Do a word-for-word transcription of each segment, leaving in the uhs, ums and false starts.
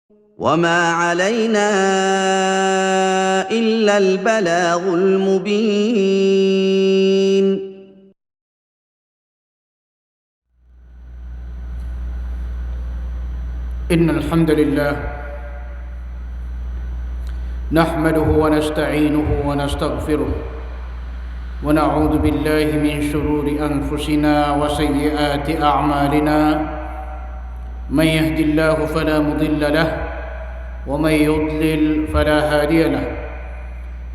وما علينا إلا البلاغ المبين. إن الحمد لله نحمده ونستعينه ونستغفره ونعوذ بالله من شرور أنفسنا وسيئات أعمالنا. من يهد الله فلا مضل له ومن يضلل فلا هادي له.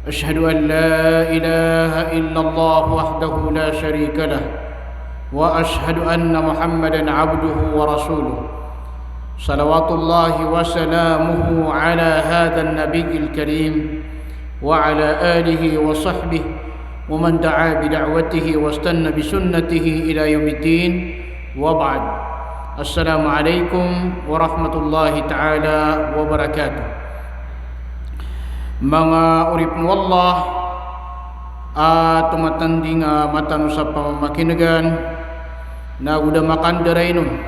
أشهد أن لا إله إلا الله وحده لا شريك له وأشهد أن محمدا عبده ورسوله. صلوات الله وسلامه على هذا النبي الكريم وعلى آله وصحبه ومن دعا بدعوته واستن بسنته إلى يوم الدين. وبعد. السلام عليكم ورحمة الله تعالى وبركاته. Manga oripn o Allah a tomatanding a matano sa pamamakinegan, na go da makandarainon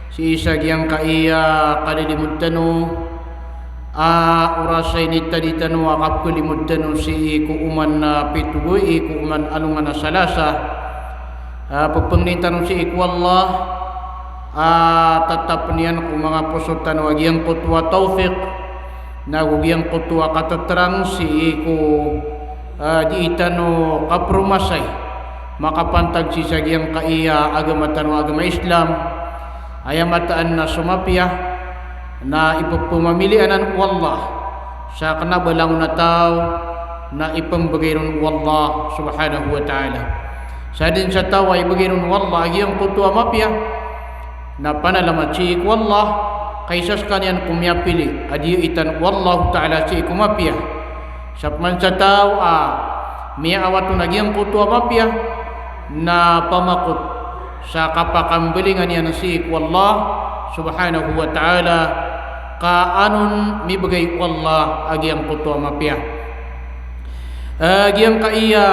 sii sa giyangkaiya kalilimod tano a oras a initadi tano a kapkalimod tano sii ko oman a pitogoy, ko oman alongan a Salasa. A, pepengnin tano sii ko Allah a tatapn iyan ko manga poso tano a giyangkoto a tawfiq, na go giyangkoto a kateterang sii ko, a, dii tano kapromasay makapantag sii sa giyangkaiya agama tano a agama Islam. Aya mataan na so mapiya na ipepemamili anan o Allah sa kena ba langon a taw na ipembegay ron o Allah subhanahu wa ta'ala. Sa den sa taw a ibegay ron o Allah a giyangkoto a mapiya na panalamat sii ko Allah, ka isa sekaniyan ko miyapili a dii itan o Allah ta'ala sii ko mapiya. Sapeman sa taw a miyaawat on a giyangkoto a mapiya na pamakot sa kapakambelingan iyan sii ko Allah subhanahu wa ta'ala, ka an on mibegay o Allah a giyangkoto a mapiya. A, giyangkaiya,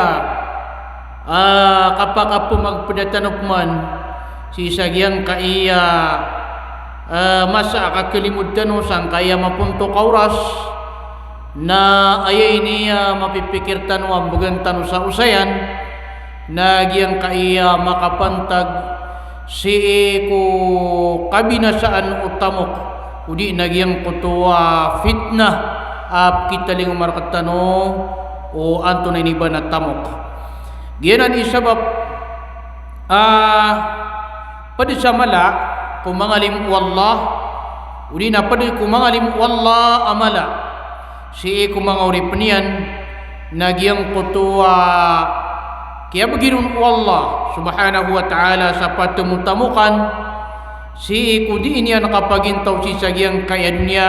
a, kapakapemagpeda tano peman sii sa giyangkaiya, a, masa a kakalimod tano sangkaiya mapontok a oras. Na aya ini a mapipikir tano a mbegan tano sa osayan, na giyangkaiya makapantag sii ko kabinasaan o tamok, odi na giyangkoto a fitnah a pekitalingoma rektano o antonaa ini ba na tamok. Giyanan i sabap a ped sa mala ko mangalim o Allah, odi na ped ko mangalim o Allah a mala sii ko manga oripen iyan, na giyangkoto a kiyabegi ron o Allah subhanahu wa ta'ala sa patemotamokan sii ko dii niyan kapagintaw sii sa giyangkaiya doniya,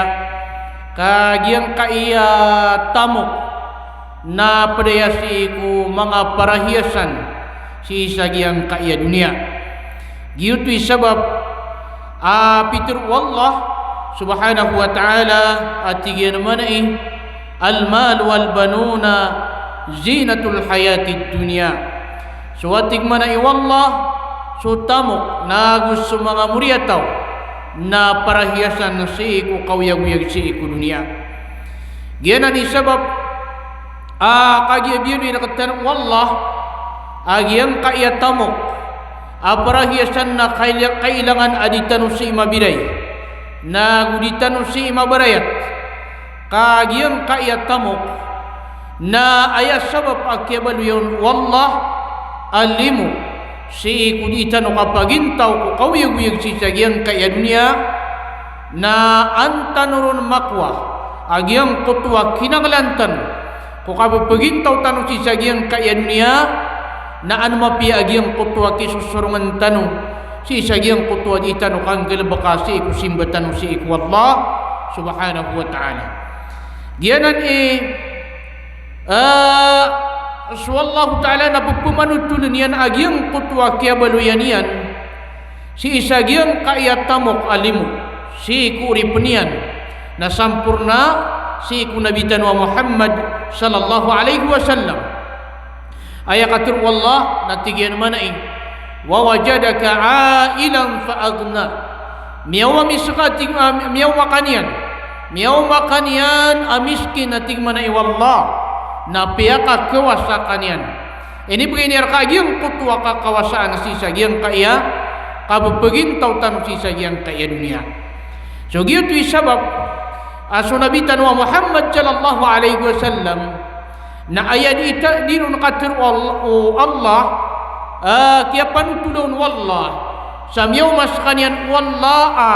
ka giyangkaiya tamok na ped aya sii ko manga parahiyasan sii sa giyangkaiya doniya. Giyoto i sabap a pitharo o Allah subhanahu wa ta'ala a tig iyan a mana i, "Al-malu wal-banuna zinatul hayatid dunya." So a tig mana i o Allah, so tamok nago so manga moriyataw na parahiyasan sii ko kaoyagoyag sii ko doniya. Giyanan i sabap a kagiya biyaloy rektano o Allah a giyangkaiya tamok a parahiyasan na kaila-, kailangan a di tano sii mabiray, nago di tano sii mabarayat. Ka giyangkaiya tamok na aya sabap a kiyabaloy on o Allah a limo sii ko dii tano kapagintaw ko kaoyagoyag sii sa giyangkaiya doniya, na an tano ron makowa a giyangkoto a kinanglan tano ko kapepegintaw tano sii sa giyangkaiya doniya, na an mapiya a giyangkoto a kisosorongan tano sii sa giyangkoto a dii tano kanggalebeka sii ko simba tano sii ko Allah subhanahu wa ta'ala. Giyanan i, a, so Allah ta'ala na pepemanotolen iyan a giyangkoto a kiyabaloyan iyan sii sa giyangkaiya tamok a limo sii ko oripen iyan na samporna sii ko Nabi tano a Muhammad sallallahu alaihi wasallam. Aya katharo o Allah na tig iyan a mana i, "Wa wajadaka ailan fa aghna." Miyaoma mi seka, tig, a, miyaoma ka niyan Miyaoma ka niyan a miskin a tig man a i Allah, na piyakakawasa ka niyan. Inibgay niyan rka a giyangkoto a kakawasaan sii sa giyangkaya kapagintaw tano sii sa giyangkaya doniya. So giyoto i sabap a so Nabi tano a Muhammad sallallahu alaihi wasallam, na aya di ta-, di ron katharo o Al-, o Allah, ah, kiyapanotola on o Allah sa miyaoma skaniyan o Allah a,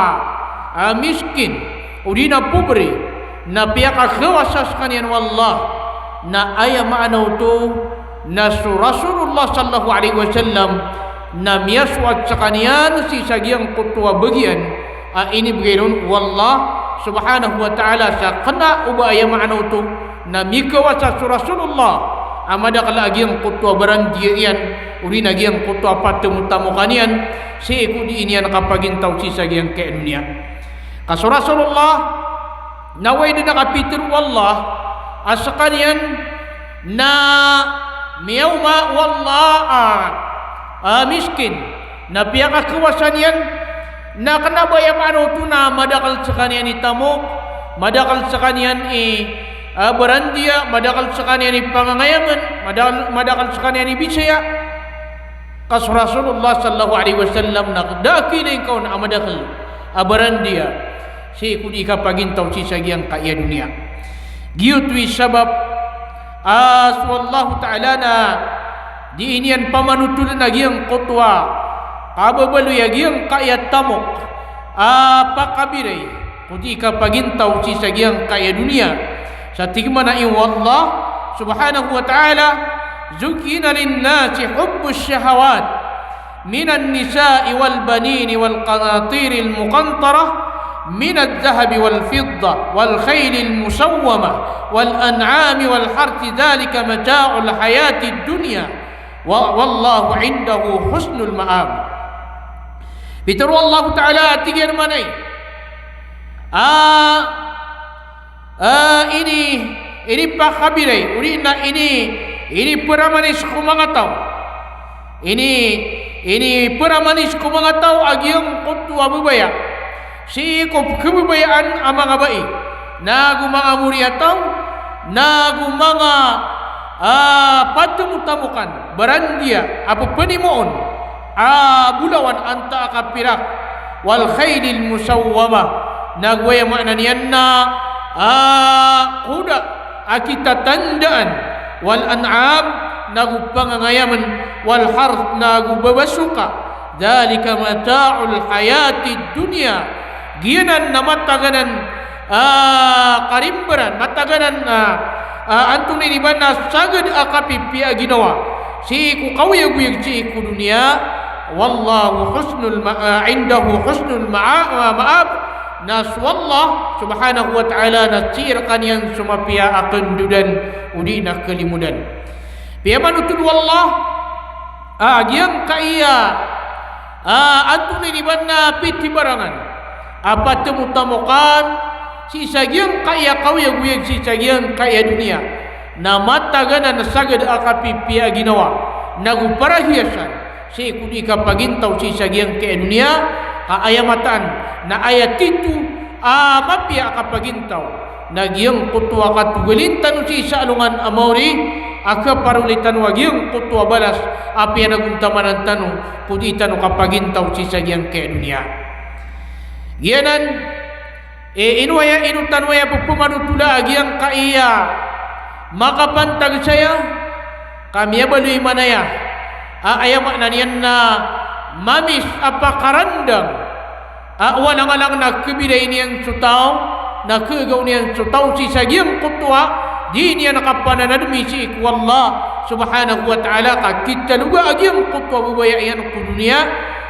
ah, miskin, odi na pobre, na piyakakawasa skaniyan o Allah, na aya maana oto na so Rasulullah sallallahu alaihi wasallam na miyasoat skaniyan sii sa giyangkoto a bagian a inibgay ron o Allah subhanahu wa ta'ala. Sa kna o ba aya maana oto na mikawasa so Rasulullah a madakl a giyangkoto a barandiya iyan, odi na giyangkoto a patemotamokan iyan, sii ko dii niyan kapagintaw sii sa giyangkaya doniya. Ka so Rasulullah na oway dn a kapitharo o Allah a skaniyan na miyaoma o Allah a, a miskin, na piyakakawasa niyan, na kna ba aya maana oto na madakl skaniyan i tamok, madakl skaniyan i, ah, barandiya, madakl skaniyan i pangangayaman, madakl, madakl skaniyan i bisaya. Ka so Rasulullah sallallahu alaihi wasallam na da a kiilay ngka on a madakl a barandiya sii ko dii kapagintaw sii sa giyangkaya doniya. Giyoto i sabap a so Allahu Ta'ala na dii niyan pamanotoln a giyangkoto a kababaloy a giyangkaya tamok a pakabiray ko dii kapagintaw sii sa giyangkaya doniya. Sa tig man a i Allah subhanahu wa ta'ala, "Zuyyina linnasi hubbus shahawat minan nisa'i wal banina wal qanatiril muqantarah minadh dhahabi wal fiddah wal khaylil musawwamah wal an'ami wal harthi, dhalika mata'ul hayatid dunya, wa, wallahu indahu husnul ma'ab." Pitharo o Allahu Ta'ala, tig iyan man a i, ah, ah, ini, inipakabiray, odi na ini, inipharamanis ko manga taw. Ini, inipharamanis ko manga taw a giyangkoto a babaya sii ko pkhababayaan a manga bai, nago manga mori a taw, nago manga, ah, patemotamokan, barandiya a ppanimoon a bolawan antaa ka pirak, wal khaylil musawwamah, nago aya maana niyan na, ah, koda a kitatandaan, wal an'am, nago pangangayaman, wal harth, nago babasoka, dhalika mata'ul hayatid dunya, giyanan na mataganan, ah, karimbaran, mataganan, ah, ah, antonaa ini ba na sagad a kapipiya a ginawa sii ko kaoyagoyag sii ko doniya, wallahu husnul ma-, ah, indahu husnul ma'a-, ah, ma'ab, na so Allah subhanahu wa ta'ala na sii rkaniyan so mapiya a kandodan odi na kalimodan. Piyamanotol o Allah a giyangkaya, ah, antonaa ini ba na pitibarangan a patemotamokan sii sa giyangkaya kaoyagoyag sii sa giyangkaya doniya, na mataganan a sagad a kapipiya a ginawa, nago parahiyasan sii ko dii kapagintaw sii sa giyangkaya doniya, ka aya mataan na aya tito a mapiya a kapagintaw na giyangkoto a katogalin tano sii sa alongan a maori, a kaparoli tano a giyangkoto a balas a piyanagontamanan tano ko dii tano kapagintaw sii sa giyangkaya doniya. Giyanan, eh, ino aya, ino tano aya pphmanotola a giyangkaya makapantag saya, ka miyabaloy man aya a aya maana niyan na mamis a pakarandang a walangalang na khabiray niyan so taw, na khagaw niyan so taw sii sa giyangkoto a dii niyan kapananadmi sii ko Allah subhanahu wa ta'ala, ka kitaloga a giyangkoto a babaya iyan ko doniya,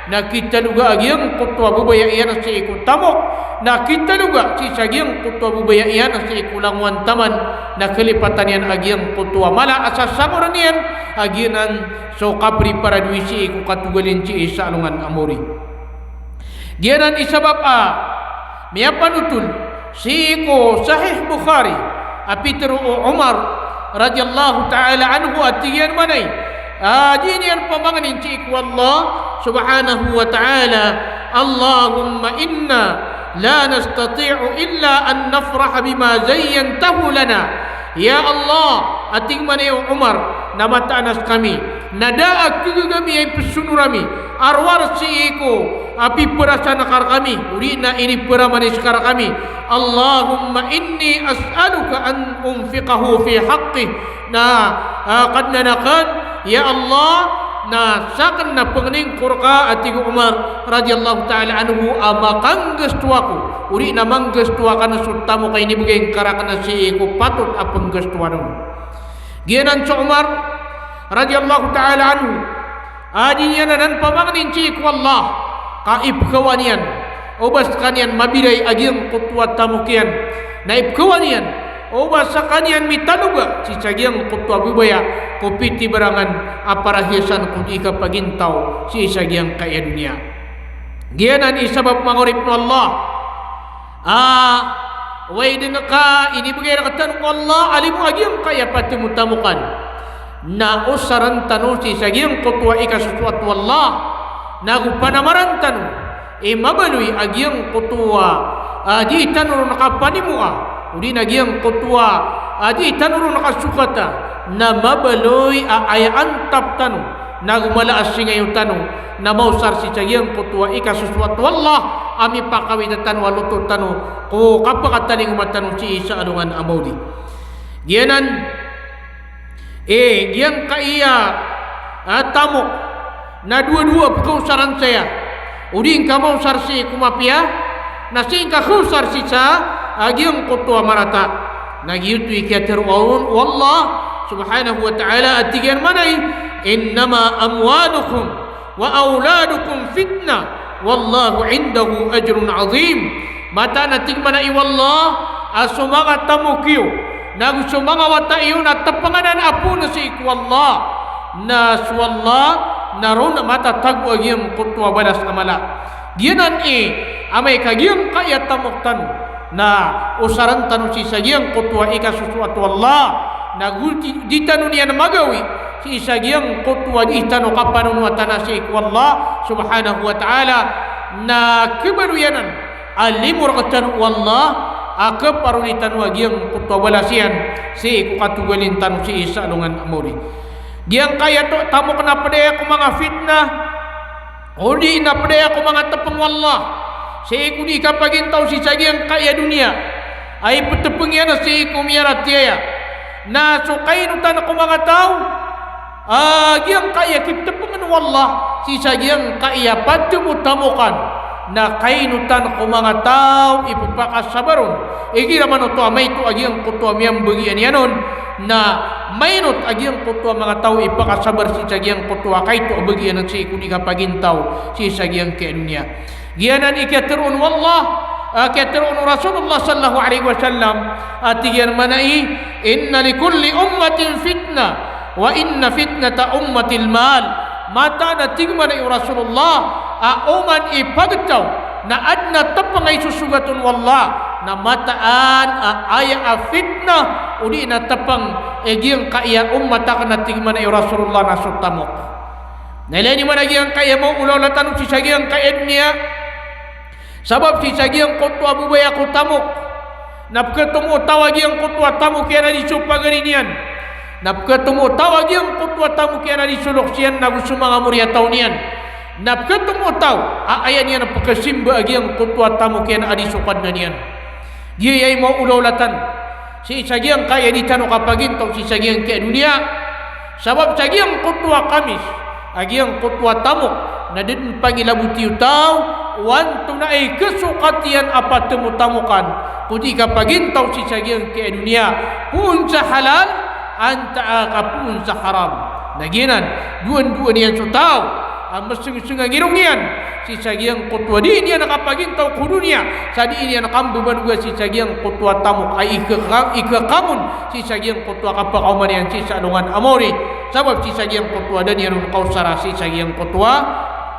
na kitaloga a giyangkoto a babaya iyan sii ko tamok, na kitaloga sii sa giyangkoto a babaya iyan sii ko langowan taman, na kalipatan iyan a giyangkoto a mala a sasangoran iyan a giyanan so kapriparadowi sii ko katogalin sii sa alongan a maori. Giyanan i sabap a miyapanotol sii ko Sahih Bukhari a pitharo o Umar radiyallahu ta'ala anhu a tig iyan man a i, a, dii niyan pamangnin sii ko Allah subhanahu wa ta'ala, Allahumma inna La nastati'u illa an nafraha bima zayyantahu lana. Ya Allah, a tig mambo o Umar, na mataan a skami na da a kegegami a ipsono rami a rowar sii ko a piperasaan ka rekami, odi na iniperaman i ska rekami. Allahumma inni as'aluka an unfiqahu fi haqqih. Na, ah, Kadnan aken, ya Allah, na saken na pengening ko reka, a tig o Umar radhiyallahu ta'ala anhu, a makanggesto ako, odi na manggesto aken so tamok a inibegay ngka raken sii ko patot a penggestoan on. Giyanan so Umar radhiyallahu ta'ala anhu, a di niyan anan pamangnin sii ko Allah ka ipkawaan iyan o ba sekaniyan mabilay a giyangkoto a tamok iyan. Na ipkawaan iyan o ba sekaniyan mitanoba sii sa giyangkoto a bebaya ko pitibarangan a parahiyasan ko di kapagintaw sii sa giyangkaya doniya. Giyanan i sabap, manga oripn o Allah, a, oway den ka inibegay rektano o Allah a limo a giyangkaya patemotamokan, na osaren tano sii sa giyangkoto a ikasosoat o Allah, nago panamaran tano i mabaloy a giyangkoto a, a, di tano ron kapanimoa, odi na giyangkoto a, a, di tano ron kasokata, na mabaloy a aya antap tano, nago mala a singayo tano, na maosar sii sa giyangkoto a ikasosoat o Allah a mipakawid tano a loto tano ko kapakatalingoma tano sii sa alongan a maori. Giyanan, e, giyangkaya, a, tamok na dowa-dowa pekaosaran saya. Odi ngka maosar sii ko mapiya, na sii ngka kaosar sii sa, a, giyangkoto a marata. Na giyoto i kiyateroa on o Allah subhanahu wa ta'ala a tig iyan mambo i, "Innama amwalukum wa awladukum fitnah, wallahu indahu ajrun azim." Mataan a tig mambo i o Allah, a so manga tamok iyo, nago so manga wata iyo na tepenganan a poon sii ko Allah, na so Allah na ron matatago a giyangkoto a balas a mala. Giyanan i amay ka giyangkaya tamok tano na osaren tano sii sa giyangkoto a ikasosoat o Allah, nago di, di tano niyan magawii sii sa giyangkoto a di tano kapanonoatan sii ko Allah subhanahu wa ta'ala, na kebaloy anan a limo rektano o Allah a keparoli tano a giyangkoto a balas iyan sii ko katogalin tano sii sa alongan a maori. Giyangkaya to tamok na ped aya ko manga fitnah, odi na ped aya ko manga tepeng o Allah sii ko di kapagintaw sii sa giyangkaya doniya a ipetepeng iyan sii ko miyaratiyaya. Na so kainotan ko manga taw a giyangkaya kitepengen o Allah sii sa giyangkaya patemotamokan, na kainotan ko manga taw i pepakasabar on. Igira manoto a maito a giyangkoto a miyambegian iyan on, na mainot a giyangkoto a manga taw i pakasabar sii sa giyangkoto a kaito a begian sii ko di kapagintaw sii sa giyangkaya doniya. Giyanan i kiyateroon o Allah, a, kiyateroon o Rasulullah sallallahu alaihi wasallam, a tig iyan mambo i, "Inna likulli ummatin fitnah, wa inna fitnata ummatil mal." Mataan a tig mambo i o Rasulullah, a oman i pagtaw na aden a tepeng a isosogat on o Allah, na mataan a aya a fitnah odi na tepeng i giyangkaya ummat aken a tig mambo i o Rasulullah na so tamok. Na ilaya niyo mambo a giyangkaya maolaola tano sii sa giyangkaya doniya. Sabap sii sa giyangkoto a bebaya ko tamok, na peketomo o taw a giyangkoto a tamok iyan a di so pagari niyan. Na peketomo o taw a giyangkoto a tamok iyan a di so loks iyan nago so manga moriyataw niyan. Na peketomo o taw a aya niyan pekesimba a giyangkoto a tamok iyan a di so Kadnan iyan. Giyaya i maolaola tano sii sa giyangkaya di tano kapagintaw sii sa giyangkaya doniya. Sabap sa giyangkoto a kamis a giyangkoto a tamok na da den pangilaboti o taw o antonaa i kesokat iyan a patemotamokan ko di kapagintaw sii sa giyangkaya doniya, poon sa halal antaa ka poon sa haram. Na giyanan, dowan-dowan iyan so taw a meseng sengangirong iyan sii sa giyangkoto a di niyan kapagintaw ko doniya, sa di niyan kambebanoga sii sa giyangkoto a tamok a ikeka-, ikekamon sii sa giyangkoto a kapakaoma niyan sii sa alongan a maori. Sabap sii sa giyangkoto a da niyan on kaosara sii sa giyangkoto a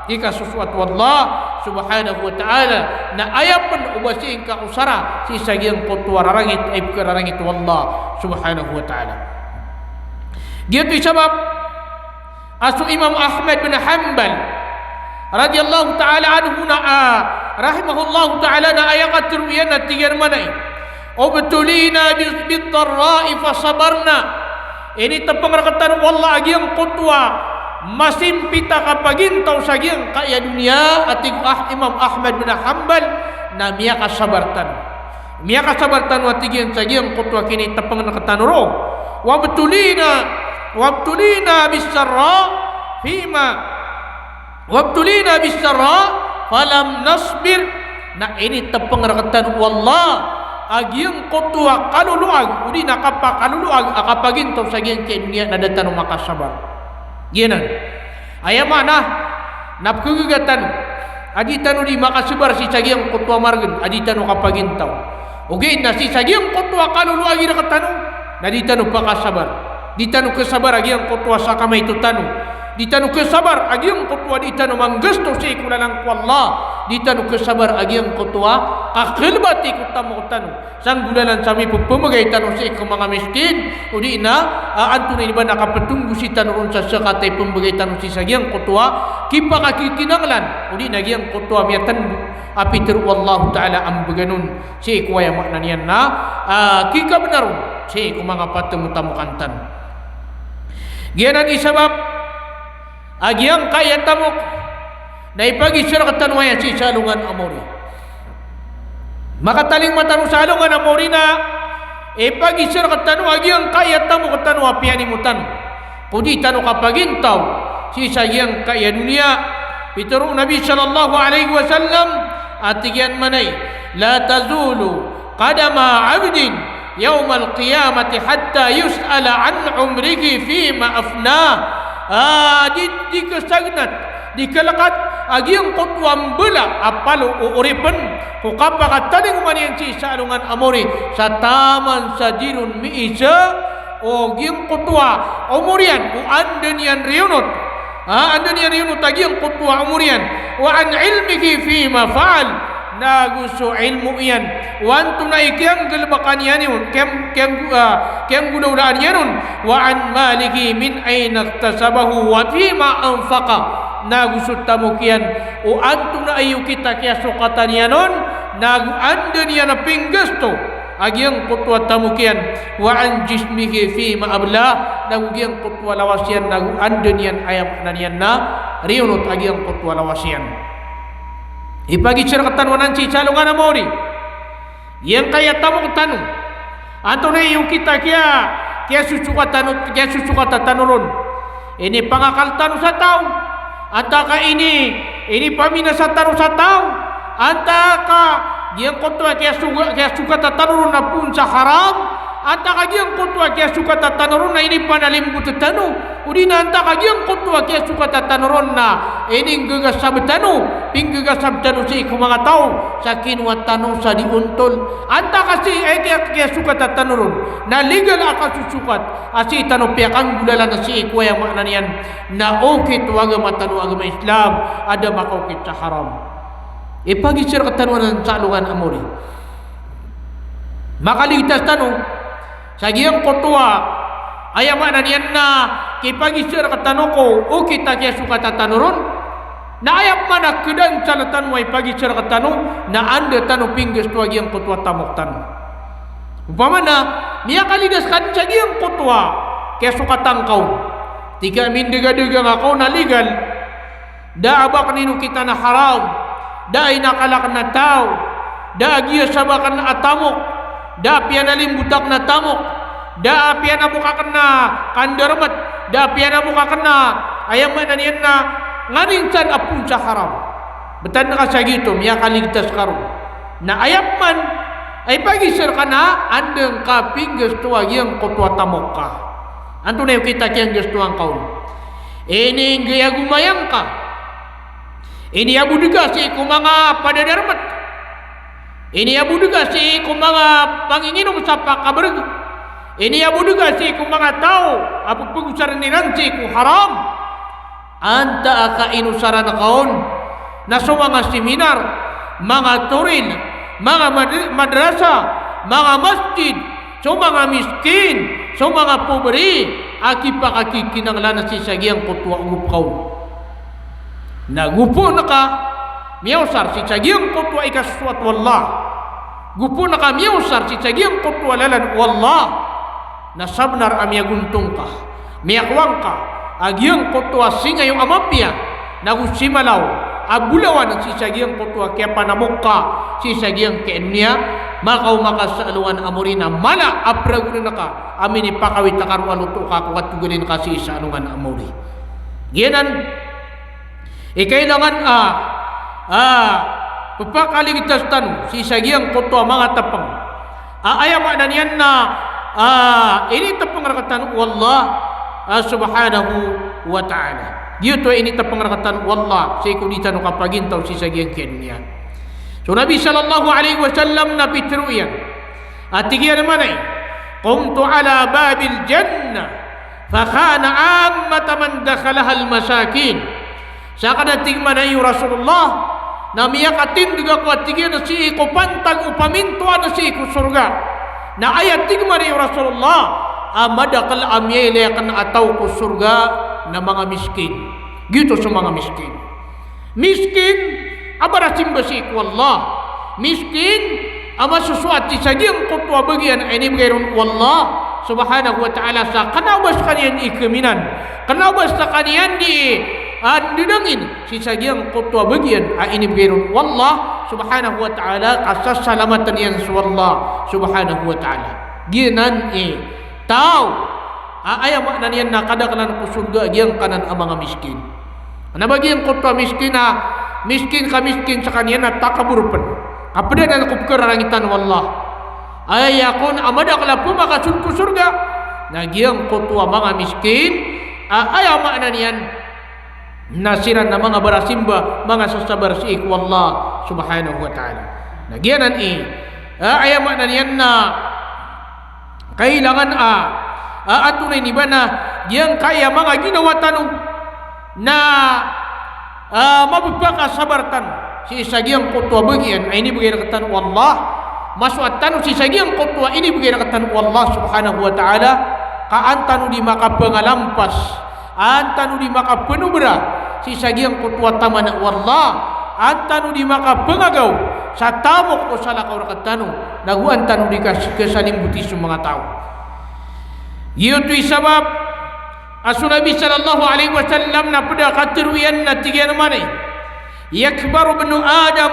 ikasosoat o Allah subhanahu wa ta'ala. Na aya pen o ba sii ngka osara sii sa giyangkoto a rarangit a ipekararangit o Allah subhanahu wa ta'ala. Giyoto i sabap a so Imam Ahmad bin Hanbal radhiyallahu ta'ala anhu na, a, Rahimahullahu ta'ala na aya katharo iyan a tig iyan manay, "Ubtulina bi-, bid-darra'i fasabarna." Initpng rktano o Allah a giyangkoto a masimpit a kapagintaw sa giyangkaya doniya, a tig o Ah-, Imam Ahmad bin Hanbal, na miyakasabar tano. Miyakasabar tano a tig iyan sa giyangkoto a kinitpng rktano ron. "Wabtulina, wabtulina bis-sarra fima, wabtulina bis-sarra falam nasbir." Na initpng rktano o Allah a giyangkoto a kaloloag, odi na kapakaloloag a kapagintaw sa giyangkaya doniya na da tano makasabar. Giyanan. Aya maana na pkhagaga tano a di tano di makasabar sii sa giyangkoto a margn a di tano kapagintaw. Ogaid na sii sa giyangkoto a kaloloag i rktano na di tano pakasabar. Di tano khasabar a giyangkoto a sakamaito tano. Di tano khasabar a giyangkoto a di tano manggasto sii ko lalan ko Allah. Di tano khasabar a giyangkoto a kakhalbati ko tamok tano. Sa nggolalan sa mipphmbgay tano sii ko manga miskin, odi na, ah, antonaa i ba na kaptonggosi tano ron sa zakat a ipmbgay tano sii sa giyangkoto a kipakakikinanglan, odi na giyangkoto a miyatndo a pitharo o Allahu Ta'ala a mbgan on sii ko aya maana niyan na, ah, kikabnar on sii ko manga ptmotamokan tano. Giyanan i sabap a giyangkaya tamok na ipagiza rktano aya sii sa alongan a maori. Makatalingoma tano sa alongan a maori na ipagiza rktano a giyangkaya tamok tano a piyanimo tano ko di tano kapagintaw sii sa giyangkaya doniya. Pitharo o Nabi sallallahu alaihi wasallam a tig iyan manay, "La tazulu qadama abdin yawmal qiyamati hatta yus'ala an umrihi fima afnah." Ah, di, di khasagnat, di khalkat a giyangkoto a mbala a palo o oripn ko kapakatalingoma niyan sii sa alongan a maori sa taman sa di ron miiza o giyangkoto a omor iyan o anda niyan riyonot. Ah, anda niyan riyonot a giyangkoto a omor iyan. Wa an ilmihi fima fa'al. Nago so ilmo iyan o antonaa i kiyanggalbkan iyan on, kiyang-, kiyang-, ah, kiyanggolawlaan iyan on. Wa an malihi min aina iktasabahu wa fima anfaqah. Nago so tamok iyan o antonaa i okit a kiyasokatan iyan on, nago anda niyan a pinggasto a giyangkoto a tamok iyan. Wa an jismihi fima ablah. Nago giyangkoto a lawas iyan, nago anda niyan, aya maana niyan na, riyonot a giyangkoto a lawas iyan. Ipagiza rktano anan sii sa alongan a maori giyangkaya tamok tano. Antonaa i okit a kiya, kiyasosokatan, kiyasosokatan tano ron? Inipangakal tano sa taw, antaa ka ini, inipaminasa tano sa taw, antaa ka giyangkoto a kiyasoga-, kiyasokatan tano ron na poon sa haram, antaa ka giyangkoto a kiyasokatan tano ron na inipanalimbotan tano, odi na antaa ka giyangkoto a kiyasokatan tano ron na ininggagasab tano, pinggagasab tano sii ko manga taw sa kinowa tano sa di ontol. Antaa ka sii, eh, kiya-, kiyasokatan tano ron na legal a kasosokat a sii tano piyakanggolalan a sii ko aya maana niyan na okit o agama tano a agama Islam a da makaokit sa haram. Ipagiza rktano anan sa alongan a maori. Makaligtas tano sa giyangkoto a, aya maana niyan na, kipagiza rktano ko okit a kiyasokatan tano ron, na aya pman a kdaan sa ltano a ipagiza rktano na anda tano pinggasto a giyangkoto a tamok tano. Opama na miyakalidas ka dn sa giyangkoto a kiyasokatan ka on. Tig ka mindgadagang ka on a legal, da a ba akn inokitan a haram, da a inakal akn a taw, da a giyasab akn a tamok, da a piyanalimbot akn a tamok, da a piyanamok akn a kandarmt, da a piyanamok akn a, aya maana niyan na, nganin san a poon sa haram. Btad ka sa giyoto, miyakaligtas ka ron. Na aya pman a ipagiza rka na anda ngka pinggasto a giyangkoto a tamok ka. Antonaa i okit a kiyanggastoan ka on? Ininggayagomayang ka. Iniyabod ka sii ko manga padadarmt. Iniyabod ka sii ko manga panginginom sa pakabrg. Iniyabod ka sii ko manga taw a pphagosarn iran sii ko haram. Antaa ka inosaran ka on na so manga seminar, manga toril, manga mad-, madrasa, manga masjid, so manga miskin, so manga pobri a kipakakikinanglan sii sa giyangkoto a ogop ka on. Na gopoon ka, miyaosar sii sa giyangkoto a ikasosoat o Allah, go pn ka miyaosar sii sa giyangkoto a lalan o Allah, na sabnar a miyagontong ka, miyakowang ka a giyangkoto a singayo a mapiya, nago simalaw a bolawan sii sa giyangkoto a kiyapanamok ka sii sa giyangkai a doniya, makaoma ka sa alongan a mori na mala a pragonan ka a minipakawit a karo a loto ka ko katogalin ka sii sa alongan a mori. Giyanan i kailangan a, a, pphakaligtas tano sii sa giyangkoto a manga tpng a aya maana niyan na, a, initpng rktano o Allah, a, subhanahu wa ta'ala. Giyoto a initpng rktano o Allah sii ko di tano kapagintaw sii sa giyangkai a doniya. So Nabi sallallahu alaihi wasallam na pitharo iyan a tig iyan a maana i, "Qumtu ala babil jannah, fa khana ammata man dakhalaha al masakin." Sakn a tig maana i o Rasulullah, na miyakatindg ako a tig iyan sii ko pantag o pamintoan sii ko sorga. Na aya tig maana i o Rasulullah, a madakl a miyailay akn a taw ko sorga na manga miskin. Giyoto so manga miskin. Miskin a barasimba sii ko Allah. Miskin a masosoat sii sa giyangkoto a bagian a inibgay ron o Allah subhanahu wa ta'ala sa kna o ba skaniyan i kaminan, kna o ba skaniyan di, a, ndadangin sii sa giyangkoto a bagian a inibgay ron o Allah subhanahu wa ta'ala, ka sasalamatan iyan so Allah subhanahu wa ta'ala. Giyanan i taw a aya maana niyan na kadaklan ko sorga a giyangkanan a manga miskin. Kna ba giyangkoto a miskin a miskin ka miskin skaniyan na takabor pn, ka pd anan ko pkhararangitan o Allah. Aya kon a madakl a pmakasold ko sorga na giyangkoto a manga miskin a aya maana niyan na siran na manga barasimba, manga sasabar sii ko Allah subhanahu wa ta'ala. Na giyanan i, a, aya maana niyan na kailangan a, a, antonaa ini ba na giyangkai a manga ginawa tano na, a, mapphakasabar tano sii sa giyangkoto a bagian a inibgay rktano o Allah, masoat tano sii sa giyangkoto a inibgay rktano o Allah subhanahu wa ta'ala, ka an tano di makapangalampas, an tano di makapnobra sii sa giyangkoto a taman o Allah, an tano di makapangagaw sa tamok o salakaw rktano, nago an tano di kas-, kasalimboti so manga taw. Giyoto i sabap a so Nabi sallallahu alaihi wasallam na pd a katharo iyan na tig iyan a maana i, "Yakbaru ibnu Adam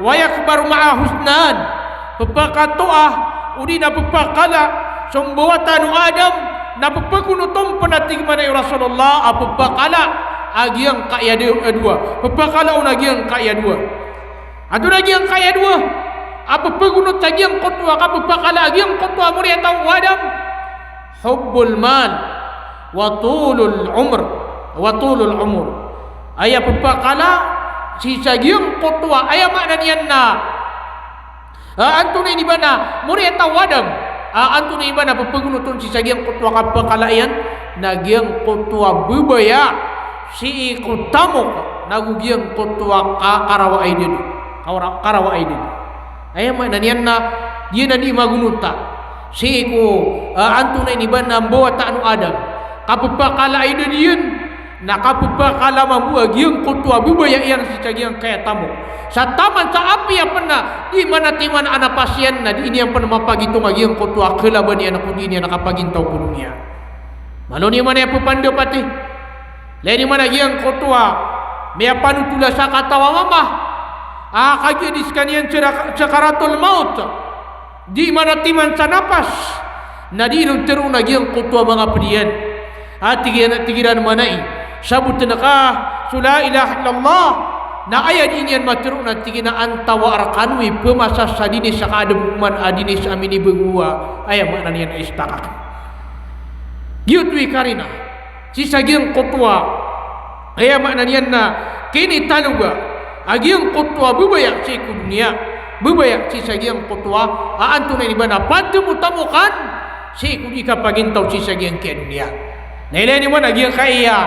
wa yakbaru ma'ahu ithnan." Pphakatoa odi na pphakala so mbawata o Adam, na pphakagonot on pn a tig maana i o Rasulullah a pphakala a giyangkai a do-, a dowa. Pphakala on a giyangkai a dowa. Antonaa giyangkai a dowa a pphakagonot sa giyangkoto a kapphakala a giyangkoto a moriyataw o Adam? Hubbul mal wa tulul umr, wa tulul umur. Aya pphakala sii sa giyangkoto a, aya maana niyan na, a, antonaa ini ba na moriyataw o Adam, a, antonaa ini ba na pphakagonot on sii sa giyangkoto a kapphakala iyan, na giyangkoto a babaya sii ko tamok, nago giyangkoto a ka-, karawa a idad. Kawra-, karawa a idad. Aya maana niyan na giyanan i magonota sii ko, a, antonaa ini ba na mbawata o Adam. Kapphakala a idad iyan, na kapphakala mambo a giyangkoto a babaya iyan sii sa giyangkai a tamok. Sa taman sa apiya pn na di manatiman a napas iyan na di niyan pn mapagitong a giyangkoto a kalaban iyan ko di niyan kapagintaw ko doniya. Malo niyo man aya pphapandapati. Ilay niyo man a giyangkoto a miyapanotola sa kataw a mama a kagiya di skaniyan sera-, sakaratul maut, di manatiman sa napas, na di ron tharoon a giyangkoto a manga pd iyan. A tig iyan, tig iran a maana i, sabotn ka so la ilaha illallah, na aya di niyan matharoon a tig iyan a antawaa rkano i pmasa sa dinis a kaadn man a dinis a minibago a, aya maana niyan a istakak. Giyoto i karina sii sa giyangkoto a, aya maana niyan na kinitaloga a giyangkoto a babaya sii ko doniya, babaya sii sa giyangkoto a, a, antonaa ini ba na pd mo tamokan sii ko di kapagintaw sii sa giyangkai a doniya. Na ilay niyo man a giyangkai a,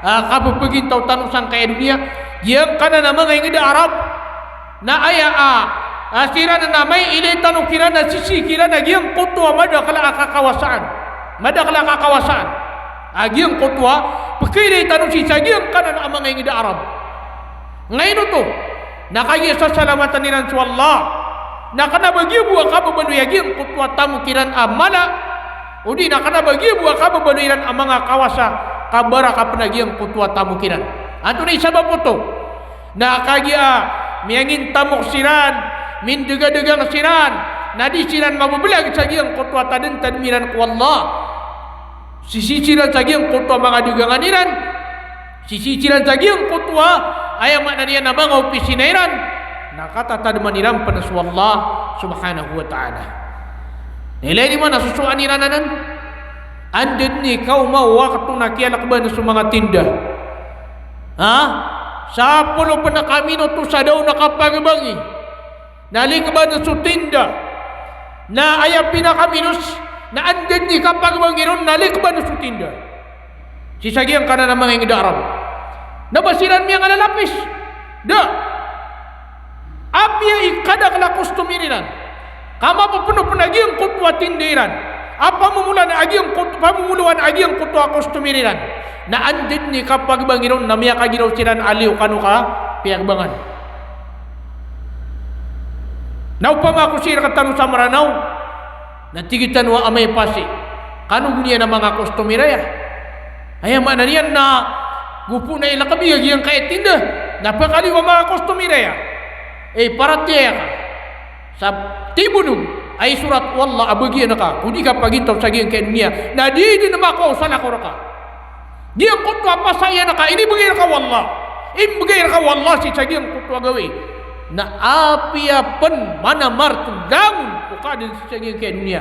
a, kappagintaw tano sangkai a doniya, giyangkanan a manga ingd a Arab, na aya a, a, siran na mailay tano kiran a sisii kiran a giyangkoto a madakl a kakawasaan. Madakl a kakawasaan a giyangkoto a pkailay tano sii sa giyangkanan a manga ingd a Arab. Ngaino oto? Na kagiya sasalamatan iran so Allah, na kna ba giya bo a kababaloy a giyangkoto a tamok iran a mala, odi na kna ba giya bo a kababaloy iran a manga kawasa, ka baraka pn a giyangkoto a tamok iran. Antonaa i sabap oto? Na kagiya miyangintamok siran, mindgadagang siran, na di siran mabablag sa giyangkoto a tadmtadm iran ko Allah. Sisii siran sa giyangkoto a manga dagangan iran, sisii siran sa giyangkoto a, aya maana niyan na manga opisina iran, na katatadman iran pn so Allah subhanahu wa ta'ala. Na ilay niyo man a sosoan iran anan, anda dn i kaoma o wakto na kiyalkban so manga tinda. Ha? Sapolo pn ka minit o sa da on a kapagbangi na likban so tinda. Na aya pinakaminos na anda dn i kapagbangi ron na likban so tinda. Sii sa giyangkanan a manga ingd a Arab. Na ba siran miyangalalapis? Da. Apiya i kadakl a customer iran, ka mapapno pn a giyangkoto a tinda iran a pamomolan a giyangkoto, pamomolowan a giyangkoto a customer iran, na anda dn i kapagbangi ron na miyakagiraw siran a liyo kano ka piyagbangan. Na opama ko sii rktano sa Mranaw, na tig tano a amay pasi, kano go niyan a manga customer aya. Aya maana niyan na go pn a ilkbi a giyangkaya tinda, na pkaliyo a manga customer aya. Ey, paratiyaya ka sa tibonog a isorat o Allah a bagian ka ko di ka pagintaw sa giyangkaya doniya, na di dn makowa o salakaw rka. Giyangkoto a pasaiyan ka inibgay rka o Allah, inibgay rka o Allah sii sa giyangkoto a gawii. Na apiya pn manamar so langon o kaadn sii sa giyangkaya doniya,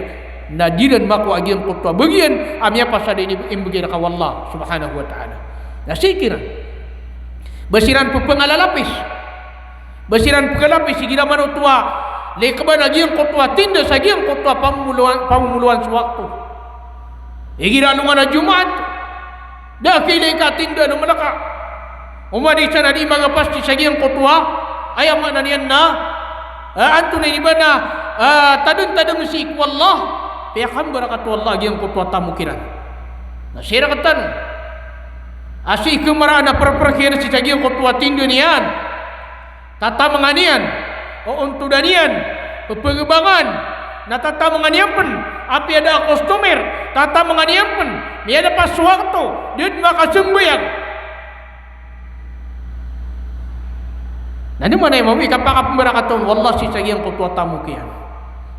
na di ran makowa a giyangkoto a bagian a miyapasad a ini-, inibgay rka o Allah subhanahu wa ta'ala. Na sii kiran ba siran pphangalalapis. Ba siran pkhalapis igira man oto a likban a giyangkoto a tinda sa giyangkoto a pamomolowan, pamomolowan so wakto. Igira alongan a Jumaat, da a kailay ka tinda na Mlaka. Oman i isa na di magapas sii sa giyangkoto a, aya maana niyan na, ah, antonaa ini ba na, ah, tadmtadm sii ko Allah, piyakambaraka o Allah a giyangkoto a tamok iran. Na sii rktano a sii kmaraan a prpr kiran sii sa giyangkoto a tinda niyan. Tatamngan iyan, oontodan iyan, pphagebangan, na tatamngan iyan pn, apiya da a customer, tatamngan iyan pn, miyalpas so wakto, da dn makasambayang. Na anda man aya mawi kapakapmbarakatan o Allah sii sa giyangkoto a tamok iyan,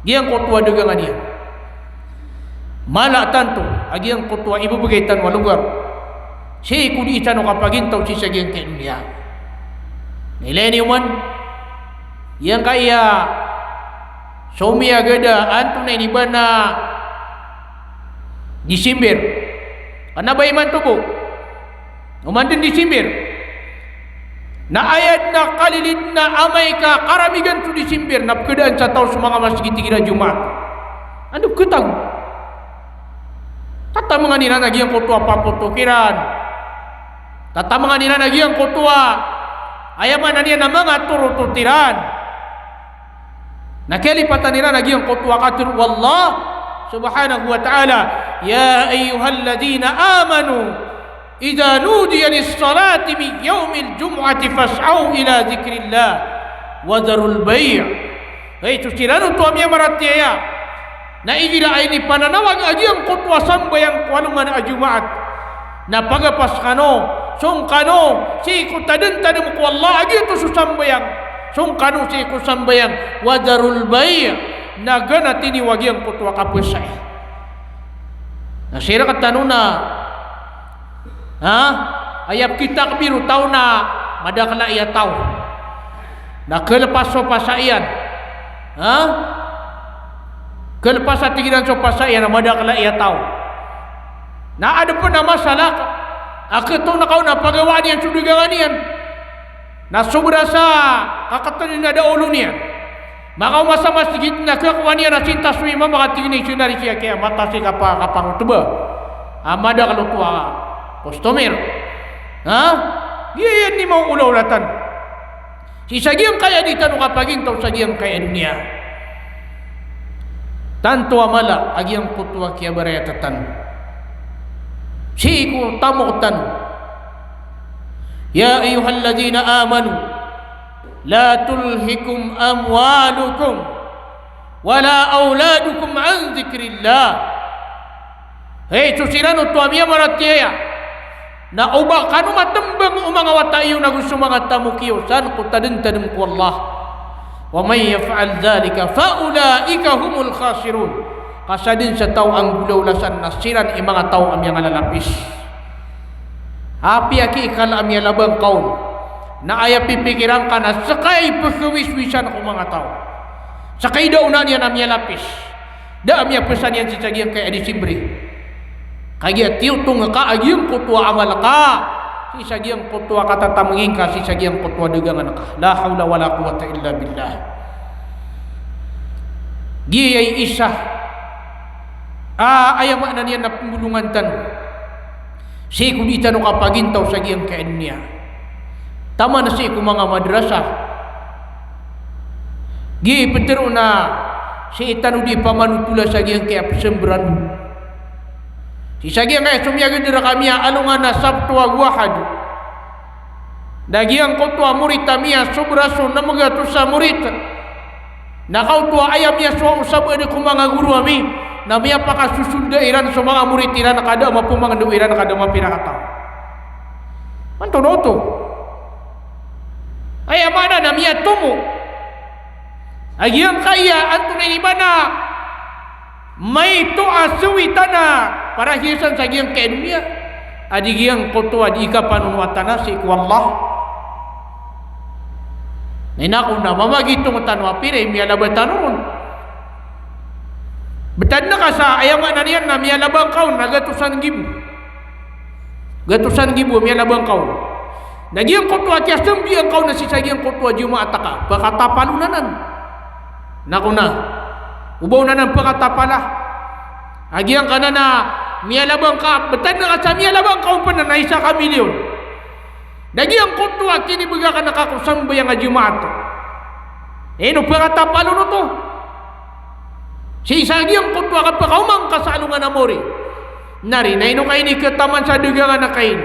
giyangkoto a dagangan iyan. Mala tanto a giyangkoto a ibebegay tano a logar sii ko dii tano kapagintaw sii sa giyangkai a doniya. Na ilaya niyo man, giyangkaya somiyagad a antonaa ini ba na December. Kna ba imanto bo. Oman dn December. Na aya dn a kalilid na amay ka karamigan so December na pkadaan sa taw so manga masgit igira Jumaat. Anda pkhatago? Tatamngan iran a giyangkoto a papoto kiran. Tatamngan iran a giyangkoto a, aya maana niyan na manga torotot iran. Na kiyalipatan iran a giyangkoto a katharo o Allah subhanahu wa ta'ala, "Ya ayyuhalladhina amanu, idha nudiya lis-salati min yawmil jumu'ati fas'aw ila dhikrillah wa dharul bay'." Hay so siran oto a miyamaratiyaya, na igira a inipananawag a giyangkoto a sambayang ko alongan a Jumaat, na pagapas kano, song kano sii ko tadmtadm ko Allah a giyoto so sambayang, song kano sii ko sambayang, wa dharul bay', na ganati niyo a giyangkoto a kapasai. Na sii rktano na, ha? Aya pkitakbir o taw na madakl a aya taw. Na khalpas so pasa iyan. Ha? Khalpas a tig iran so pasa iyan na madakl a aya taw. Na adn pn a masalak a khatoon ka on na pagawaan iyan so dagangan iyan. Na sobra sa kakatn iyan a da a olo niyan. Makaoma sa masgit na khakowa niyan a sintas o imam a katig iyan a isa na ri siya kiyamata sii kapa-, kapangotba. A madakl oto a customer. Ha? Giya iyan i maoolaolatan sii sa giyangkaya di tano kapagintaw sa giyangkaya doniya. Tanto a mala a giyangkoto a kiyabarayata tano sii ko tamok tano. Ya ayyuhalladhina amanu, La tulhikum amwalukum wala awladukum an dhikrillah. Hay, so siran oto a miyamaratiyaya, na o ba kano matmbang o manga wata iyo nago so manga tamok iyo san ko tadmtadm ko Allah. Wa man yaf'al dhalika fa ulaika humul khasirun. Ka sadn sa taw a nggolawla san na siran i manga taw a miyangalalapis. Apiya ki ikala a miyalabangka on, na aya pipikiran ka na ska i pkhawiswisan ko manga taw. Ska i da onaan iyan a miyalapis. Da a miyapesan iyan sii sa giyangkaya a Disimbre. Kagiya tiyotong ka a giyangkoto a amal ka sii sa giyangkoto a katatamengin ka, sii sa giyangkoto a dagangan ka. La hawla wala quwwata illa billah. Giyai isa a, aya maana niyan na pmbolongan tano sii ko di tano kapagintaw sa giyangkaya doniya. Taman sii ko manga madrasa. Gii ptharoon a sii tano di pamanotola sa giyangkaya pzambrano. Sii sa giyangkaya somiyagd rkami a alongan a Sabto ago Ahad. Na giyangkoto a morit ami a sobra so nem gatos a morit. Na kaoto a aya miyasowa o sabaad ko manga goro ami, na miyapakasosolda iran so manga morit iran ka da a mapmangndao iran ka da a mapira kataw. Antonaa oto? Aya maana na miyatomo a giyangkaya, antonaa ini ba na maito a sawitan a parahiyasan sa giyangkaya doniya a di giyangkoto a di kapanonoa tano sii ko Allah. Na ino ko na mamagitong tano a pira i miyalaba tano ron. Btad na ka sa aya maana niyan na miyalabangka on na gatosan gibo. Gatosan gibo a miyalabangka on. Na giyangkoto a kiyasambian ka on na sii sa giyangkoto a Jumaat ka, pkatapal on anan. Na ko na, o ba on anan pkatapala? A giyangkanan a miyalabangka, btad na ka sa miyalabangka on pn na isa ka milyon. Na giyangkoto a kinibgan ka na ka ko sambayang a Jumaat. Ino pkatapal on oto? Sii sa giyangkoto a kapakaoma ngka sa alongan a mori. Na ri, na ino ka ini khataman sa dagangan a kain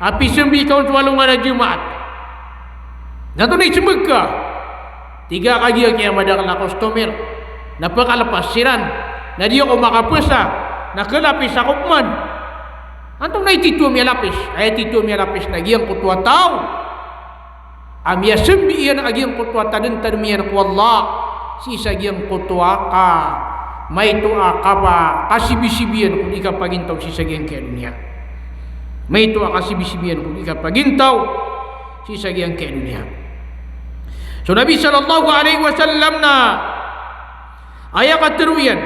a pisambi ka on so alongan a Jumaat? Na antonaa i smbag ka? Tig a kagiya kiyamadakl a customer, na pkalpas siran, na di ako makapasa, na khalapis ako pman. Antonaa i tito a miyalapis? Aya tito a miyalapis na giyangkoto a taw a miyasambi iyan a giyangkoto a tadmtadm iyan ko Allah sii sa giyangkoto a ka, maito a kapa, kasibisibi iyan ko di kapagintaw sii sa giyangkaya doniya. Maito a kasibisibi iyan ko di kapagintaw sii sa giyangkaya doniya. So Nabi sallallahu alaihi wasallam na aya katharo iyan,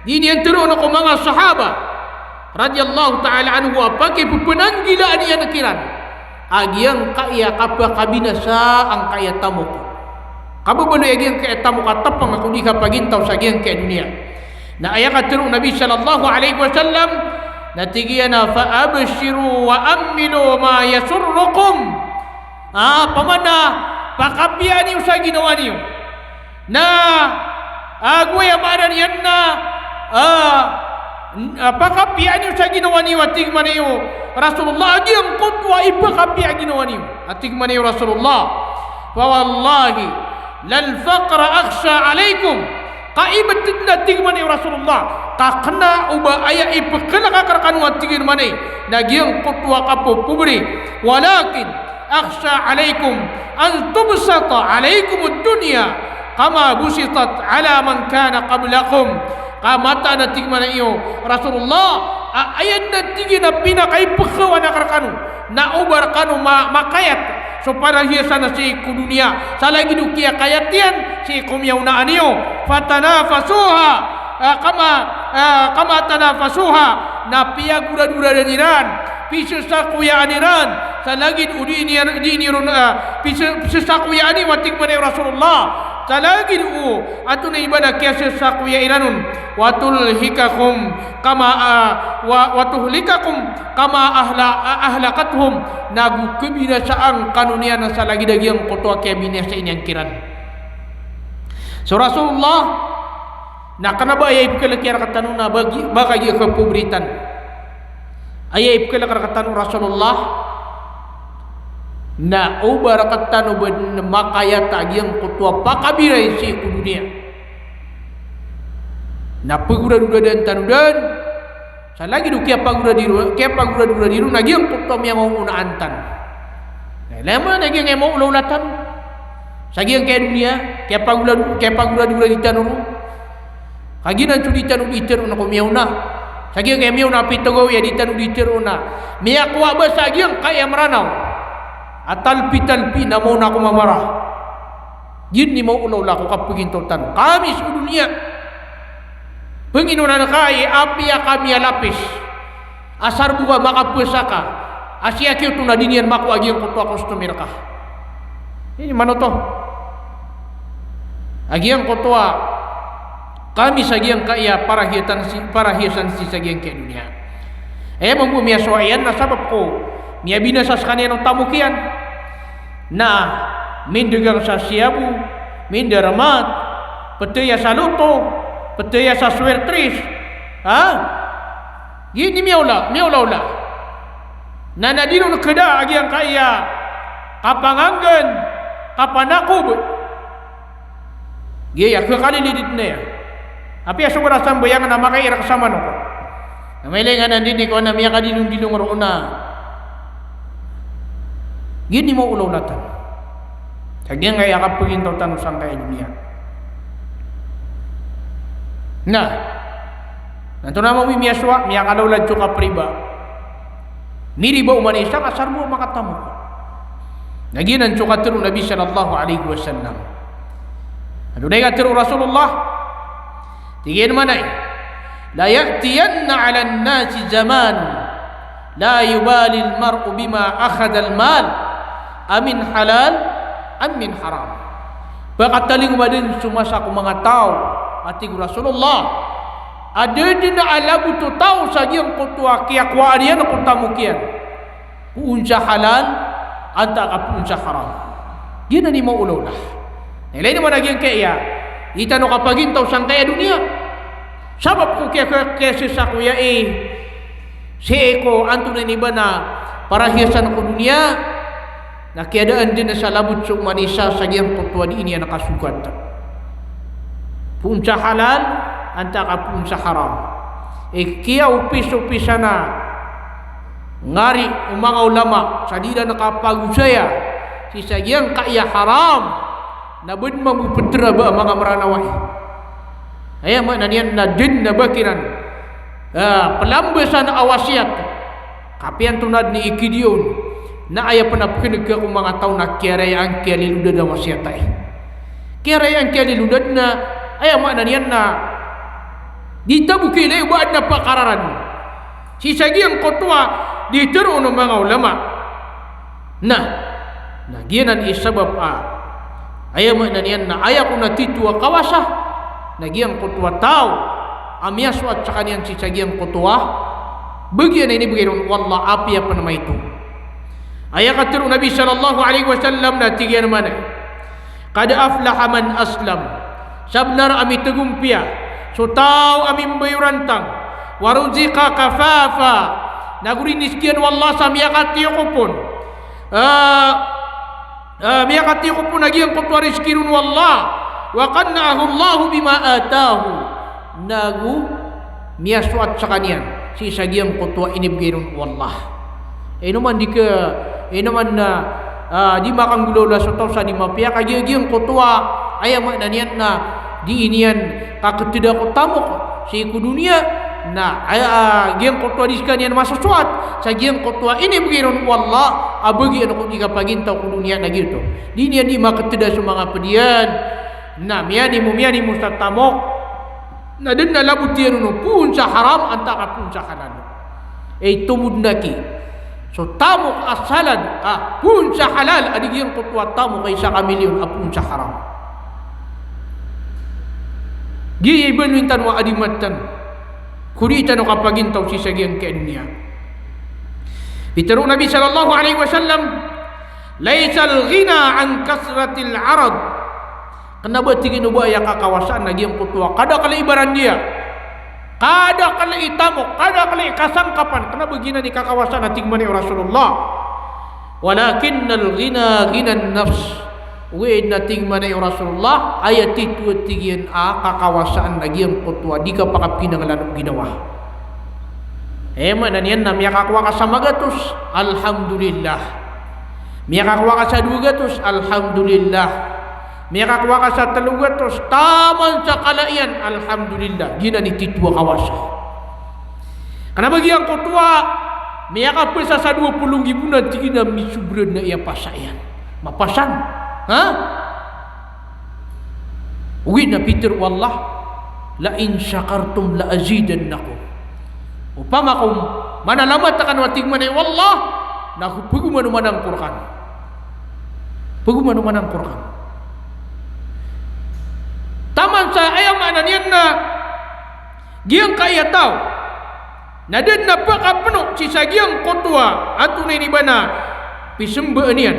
di niyan tharoon ko manga sahaba radiyallahu ta'ala anhu a pakipepnanggilaan iyan kiran a giyangkaya kapakabinasa angkaya tamok. Kababaloy a giyangkaya tamok a tapang ko di kapagintaw sa giyangkaya doniya. Na aya katharo o Nabi sallallahu alaihi wasallam, na tig iyan a, "Fa abshiru wa ammilu ma yasurrukum." Ah, pamana, pakapiya niyo sa ginawa niyo. Na, ah, goway a maana niyan na, ah, n-, ah, pakapiya niyo sa ginawa niyo a tig man iyo Rasulullah, a giyangkoto a ipakapiya ginawa niyo a tig man iyo Rasulullah. Fa wallahi lal faqra akhsha alaykum. Ka ibt na tig man iyo Rasulullah, ka kna o ba aya ipkhalk akn rkano a tig iyan man i na giyangkoto a kapopobri. Walakin akhsha alaykum an tubsata alaykumud dunya kama busitat ala man kana qablakum. Ka mataan a tig man iyo Rasulullah, a, aya na tig iyan a pinakaipkhawan akn rkano na o ba rkano ma-, makayat so parahiyasan sii ko doniya sa lagid o kiyakayat iyan sii ko miyaona niyo. Fatanafasuha, ah, kama, ah, kama tanafasuha, na piyagoradoradan iran, pisesakoyaan iran sa lagid o di niyan, di niyo ron, ah, pise-, pisesakoyaan iyo a tig man iyo Rasulullah, sa lagid o antonaa i ba na kiyasesakoya iran on. Wa tulhikakum kama, ah, wa, wa tuhlikakum kama ahla-, ah, ahlakathum, nago khabinasaan kano niyan sa lagid a giyangkoto a kiyabinasa iyan kiran. So Rasulullah, na kna ba aya ipkhalk iyan rktano na ba gi-, ba kagiya kapobri tano. Aya ipkhalk rktano o Rasulullah, Na o ba rektano ba den makayata a giyangkoto a pakabiray sii ko doniya. Na pegoradoradan tano den, sa lagid o kiyapagoradi ron, kiyapagoradoradi ron a giyangkoto a miyangaonaan tano. Na ilay man a giyangkai a maolaola tano sa giyangkai a doniya, kiyapagorado-, kiyapagoradoradi tano ron. Ka giyanan so di tano di teroon ko miyaona. Sa giyangkai a miyaona a pito gawii a di tano di teroon a miyakowa ba sa giyangkai a Meranaw a talpitalpi na maona ko mamara. Giyanan i maolaola ko kapagintaw tano. Kami so doniya. Panginoon anan ka i apiya kami a lapis. Asar bo ka makapowasa ka a sii aki oto na di niyan makowa a giyangkoto a customer ka. Ini manoto a giyangkoto a kami sa giyangkai a parahiyasan sii, parahiyasan sii sa giyangkai a doniya. Aya mambo miyasowa iyan na sabap ko miyabinasa sekaniyan o tamok iyan. Na mindegang sa siyabu, mindermat, petaya sa loto, petaya sa swertris. Ha? Giyanan i miyaola, miyaolaola. Na na di ron keda a giyangkai a kapanganggen, kapanakob. Giya, giya kekalilidid na iya. Apiya so barasambayang na makairek sa manok. Na mailay nga na di ni ko na miyakadilongdilong roo na. Giyanan i maolaola tano sa giyangkai a kapagintaw tano sangkai a doniya. Na, na antonaa mambo i miyasowa, miyakalaolad so kapriba. Miriba oman i isa ka asar bo a makatamok. Na giyanan so katero o Nabi sallallahu alaihi wasallam. Antonaa i katero o Rasulullah? Tig iyan mambo a, "La ya'tiyanna 'alan nasi zamanun la yubalil mar'u bima akhadhal mal, amin halal, amin haram." Pakatalingoma den so masa ko manga taw, a tig o Rasulullah, a da den a labot o taw sa giyangkoto a kiyakowaan iyan ko tamok iyan. Poon sa halal, antaa ka poon sa haram. Giyanan i maolaola. Na ilay niyo man a giyangkaya i tano kapagintaw sangkaya doniya. Sabap ko kiya, kiya, kiyasesak ko aya i sii ko antonaa ini ba na parahiyasan ko doniya. Na kiyadaan den sa labot so oman i isa sa giyangkoto a dii niyan kasogat. Poon sa halal, antaa ka poon sa haram. I kiyaopisopisan a ngari o manga ulama sa di iran kapagosaya sii sa giyangkaya haram, na ba den mambo peteraba a manga Meranaw ai. Aya maana niyan na da den a ba kiran, ah, pelambasan a wasiyat. Kapiya antonaa den i kidiya on, na aya pen a pekeneg ko manga taw na kiyarayaan kiyalilodad a wasiyat ai. Kiyarayaan kiyalilodad na, aya maana niyan na di tano bo kiilay o ba aden a pakararan sii sa giyangkoto a di teroon o manga ulama. Na, na giyanan i sabap a, aya maana niyan na aya kon a tito a kawasa na giyangkoto a taw a miyasoat sekaniyan sii sa giyangkoto a bagian a inibegay ron o Allah, apiya pen maito. Aya katero o Nabi sallallahu alaihi wasallam na tig iyan mambo a, "Qad aflaha man aslam." Sabenar a mitegompiya so taw a mimbayorantang. "Wa ruziqa kafafa." Nago rizikian o Allah sa miyakatiyokop on. Ah, ah, miyakatiyokop on a giyangkoto a rizki ron o Allah. "Wa qanna'ahu Allahu bima atahu." Nago miyasoat sekaniyan sii sa giyangkoto a inibegay ron o Allah. Ino man di ke, ino man na, ah, di makanggolawla so taw sa di mapiya ka giya giyangkoto a, aya maana niyan na di niyan kaketeda ko tamok sii ko doniya, na, aya, ah, giyangkoto a di sekaniyan masosoat sa giyangkoto a inibegay ron o Allah a bagian ko di kapagintaw ko doniya na giyoto. Di niyan di maketeda so manga ped iyan. Na miyanimo, miyanimo sa tamok. Na da den a labot iyan on o poon sa haram, antaa ka poon sa halal. Aya tomod na ki so tamok a salad a poon sa halal a di giyangkoto a tamok a isa ka milyon a poon sa haram. Giya i baloyin tano a adimat tano ko di tano kapagintaw sii sa giyangkaya doniya. Pitero o Nabi sallallahu alaihi wasallam, "Laysal ghina an kathratil arad." Kena ba, tig iyan, o ba aya kakawasaan na giyangkoto a kadakel i barandiya, kadakel i tamok, kadakel i kasangkapan. Kena ba giyanan i kakawasaan, a tig mambo o Rasulullah. Walakinnal ghina ghinan nafs. Ogaid na tig mambo o Rasulullah, aya titho a tig iyan a kakawasaan na giyangkoto a di kapakapkinanglan o ginawa. Aya maana niyan na miyakakowa ka sa magatos, alhamdulillah. Miyakakowa ka sa dowa gatos, alhamdulillah. Miyakakowa ka sa telo gatos, taman sa kala iyan, alhamdulillah. Giyanan i titho a kawasa. Kna ba giyangkoto a miyakapasa sa dowa polo nggibo na tig iyan a misobra dn a iyapasa iyan. Mapasang. Ha? Ogaid na pitharo o Allah, "La in shakartum la azidannakum." Opama ka manalamat kano a tig mambo o Allah, na pagomanomanan ko rkano. Pagomanomanan ko rkano. Taman sa aya maana niyan na giyangkaya taw na da dn a pakapno sii sa giyangkoto a antonaa ini ba na pismbaan iyan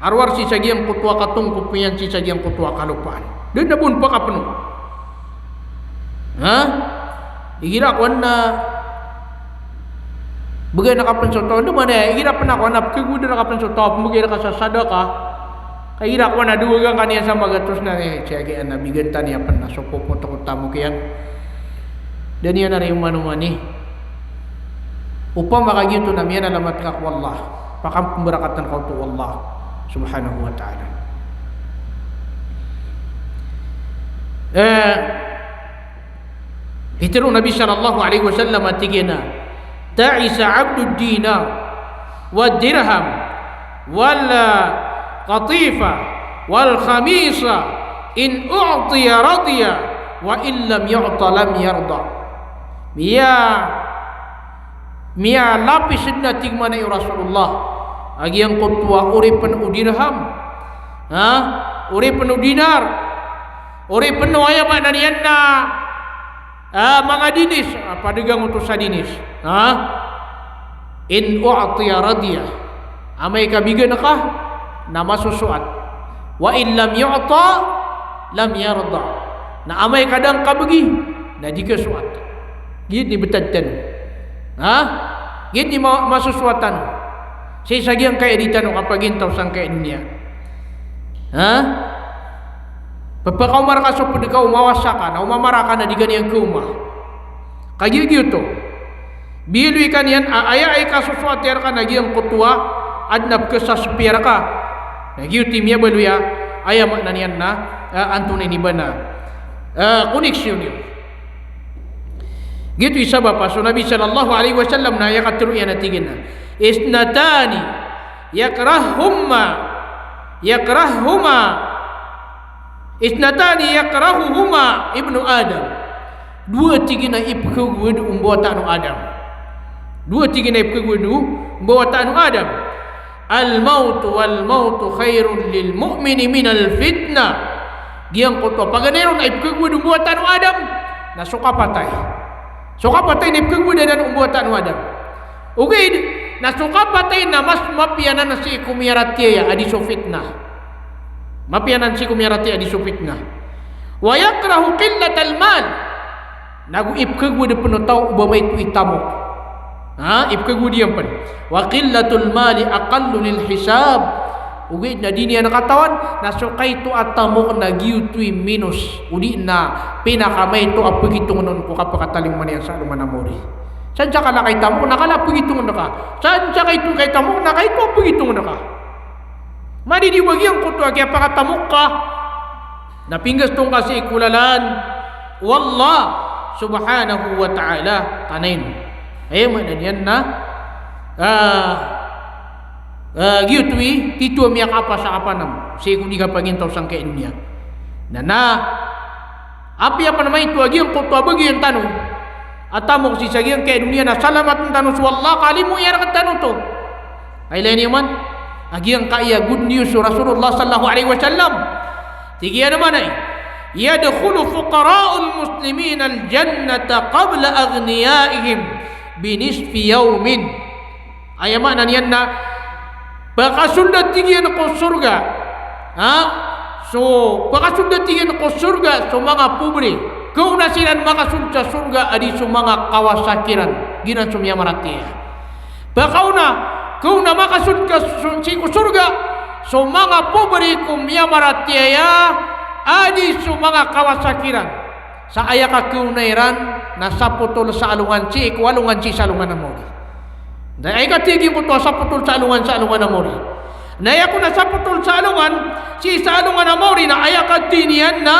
a rowar sii sa giyangkoto a katongkop iyan sii sa giyangkoto a kalopaan. Da dn a ba on pakapno. Ha? Igira kowan na bgan ka pn so taw, da man, igira pn a kowan na pkhagodan ka pn so taw a pmbgay rka sa sadaka. Ka igira kowan na dowa gangka niyan sa magatos na, eh, siyagi a na bigan tano niyan pn na so popotok o tamok iyan. Da niyan ari omanomani. Opama ka giyoto na miyanalamat ka ko Allah, pakapmbarakatan ka oto o Allah subhanahu wa ta'ala. Eh, pitharo o Nabi sallallahu alaihi wasallam a tig iyan a, "Ta'isa abdud dinar wad dirham wal qatifa wal khamisa in u'tiya radiya wa in lam yu'ta lam yarda." Miya, miyalapis dn a tig mambo o Rasulullah a giyangkoto a oripn o dirham, ha? Oripn o dinar, oripn o aya maana niyan na, ah, manga dinis, ah, padagang oto sa dinis. Ha? In u'tiya radiya. Amay ka bigan ka, na masosoat. Wa in lam yu'ta, lam yarda. Na amay ka da ngka bgi, na di ka soat. Giyoto i btad tano. Ha? Giyoto i ma-, masosoat tano. Sii sa giyangkaya di tano kapagintaw sangkaya doniya. Ha? Pphakaoma rka so pd ka o mawasa ka, na o mamara ka na di ka niyan kaoma. Kagiya giyoto. Biyaloy ka niyan a aya i kasosoati rka na giyangkoto a adn a pkhasaspi rka. Na giyoto i miyabaloy a aya maana niyan na, ah, antonaa ini ba na, ah, koneksyon iyo. Giyoto i sabap a so Nabi sallallahu alaihi wasallam na aya katharo iyan a tig iyan a, "Isnatani yakrahuhuma, yakrahuhuma, isnatani yakrahuhuma ibnu Adam." Dowa tig iyan a ipkhagowad o mbawataan o Adam. Dowa tig iyan a ipkhagowad o mbawataan o Adam. "Al-mawtu wal-mawtu khairun lil-mu'mini minal-fitnah." Giyangkoto a paganay ron a ipkhagowad o mbawataan o Adam na so kapatay. So kapatay na ipkhagowad anan o mbawataan o Adam. Ogaid na so kapatay na mas mapiya anan sii ko miyaratiyaya a di so fitnah. Mapiya anan sii ko miyaratiyaya a di so fitnah. "Wa yakrahu qillatal-mal." Nago ipkhagowad pn o taw o ba maito i tamok. Ha, ipkhagowad iyan pn. "Wa qillatul-mali aqallu lil-hisab." Ogaid na di niyan katawan na so kaito a tamok na giyoto i minos, odi na pinakamaito a pagitongn on ko kapakatalingoma niyan sa alongan a mori. Sadn sa kala ka i tamok na kala a pagitongn ka. Sadn sa kaito ka i tamok na kaito a pagitongn ka. Madidi o ba giyangkoto a kiyapakatamok ka na pinggasto ngka sii ko lalan o Allah subhanahu wa ta'ala, kanayn. Aya maana niyan na, ah, ah, giyoto i titho a miyakaapasa a panam sii ko di kapagintaw sangkaya doniya. Na, na, apiya pn a maito a giyangkoto a bagian tano a tamok sii sa giyangkaya doniya na salamatn tano so Allah ka limo iyan rktano oto. Ka ilaya niyo man a giyangkaya good news o Rasulullah sallallahu alaihi wasallam. Tig iyan a maana i, "Yadkhulu fuqara'ul musliminal jannata qabla aghniyaihim binisfi yawmin." Aya maana niyan na pakasold a tig iyan ko sorga. Ha? So, pakasold a tig iyan ko sorga so manga pobre. Kaona siran makasold sa sorga a di so manga kawasa kiran. Giyanan so miyamaratiyaya. Pakaona, Kowna makasold ka so, sii ko sorga so manga pobre ko miyamaratiyaya, a di so manga kawasa kiran. Sa aya kakaowna iran na sapotol sa alongan sii ko alongan sii sa alongan a maori. Na aya katiya giyangkoto a sapotol sa alongan sa alongan a maori. Na aya kon a sapotol sa alongan sii sa alongan a maori na aya katiya niyan na